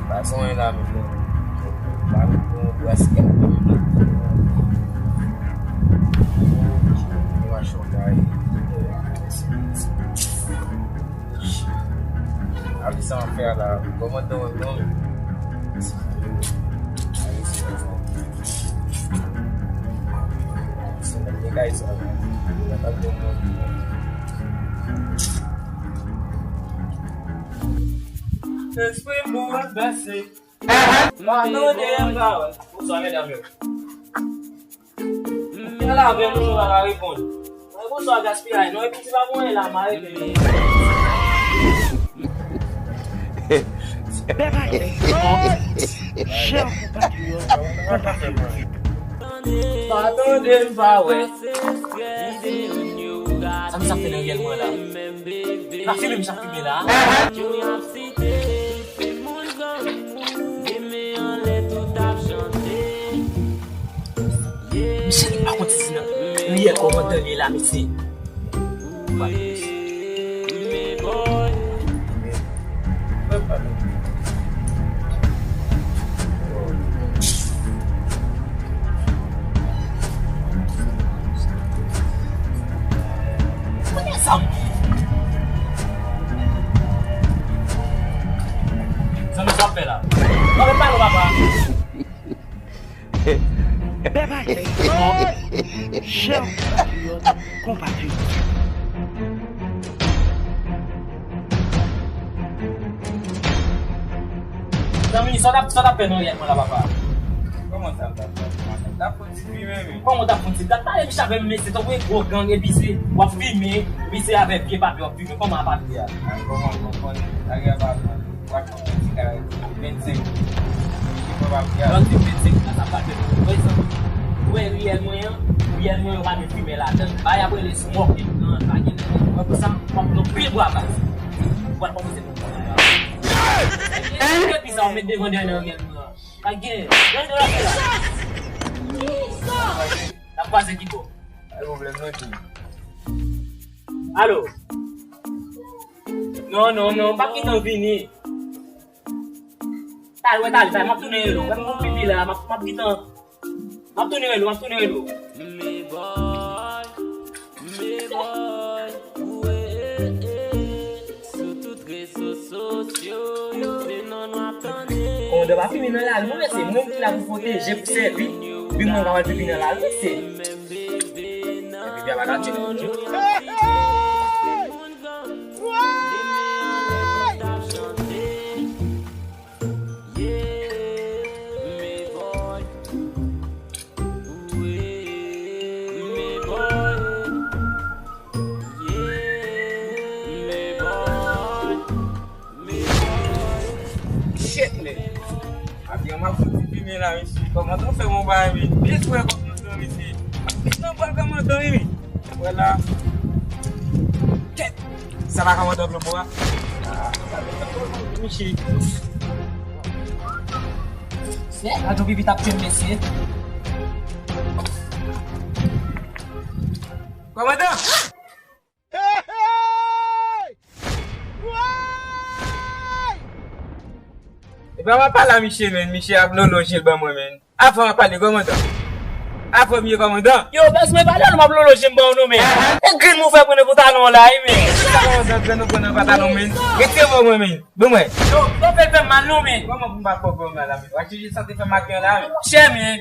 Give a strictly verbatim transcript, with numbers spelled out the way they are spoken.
Pa gen anyen la menm non. Pa gen yon bras kèk menm la. Yon machin kay. Avi sa m ap fè a la. Kòmandan wè non. Se nèg de kay sa. Espri m boulvèse. Pa tande m pa wè. Bonswa medam yo. Mwen la avè nou, nou pa ka reponn. Mwen bonswa gaspiyay non, epi si pa mwen la, mare. Bèbay, chè konpatriyòt, konpatriyòt. Pa tande m pa wè. Sa m sa fè nan rèl mwen la? E pa fimen m sa fimen la? Mesye, li pa konn si nan riyèl kòmandan li ye la, mesye. Zanmi, sa w ap fè la? Pale, pale, papa. Bèbay, chè konpatriyòt, konpatriyòt. Zanmi, sa w t ap, sa w t ap fè nan riyèl mwen la, papa? Kòman sa, papa? Kòman sa? M t ap fè yon ti fimen, wi. Kòman w t ap fè yon ti? Gad pale, mesye, avè m, mesye, tankou yon gwo gang, epi se, w ap fimen, epi se avè vye papye w ap fimen. Kòman a papye a? A, kòman, kòman, lage a papye a. W ap pran yon ti kay vennsenk. Ki fè w ap gade? Lè w di vennsenk la, sa pral fè pou mwen, zanmi. Ou wè riyèl mwen an, riyèl mwen yo pa gen fimen ladan l. Bagay ap rele smoke nan, pa gen nan. Mwen pou sa, m ap pran pil bwa baz. Ou pral kòmanse pou mwen. Epi sa w met devan dènye riyèl mwen an. Pa gen. Gade la, la. N ap kwaze ki bò. Pa gen pwoblèm non, King. Alo. Non, non, non, m p ap gentan vini. Talè, talè, talè, m ap tounen rele w. M ap pipi la, m ap, m ap gentan. M ap tounen rele w, m ap tounen rele w. Kòmandan pa fimen nan lari non, mesye. Mwen ki la pou pwoteje, pou sèvi. Wi, mwen ka al pipi nan lari, mesye. Epi byen pa ka tcheke moun yo. Shit, man. Api an m ap fouti fimen la, mesye. Kòmandan fè m yon bagay, men. Byen swè kòmandan, mesye. Nan bwal kòmandan, wi. Wè la. Kèt. Sa pa kòmandan Globo a? Mesye. Se, radyo pipi t ap tchwe m, mesye. Kòmandan! Epa m ap pale a misye, men. Misye ap lolo je l ban mwen, men. Afè w ap pale, kòmandan. Afè w ye, kòmandan. Yo, baz mwen pale, nou m ap lolo je m ban w non, men. E grenn mou fè pran nan pantalon w la, wi, men. Sa kòmandan grenn ou pran nan pantalon, men? Retire bò mwen, men. Ban mwen. Yo, yo fè l fè m mal non, men. Kòman pou m pa fè w mal la, men? W ap chèche sa te fè m ak yon la, men. Monchè, men.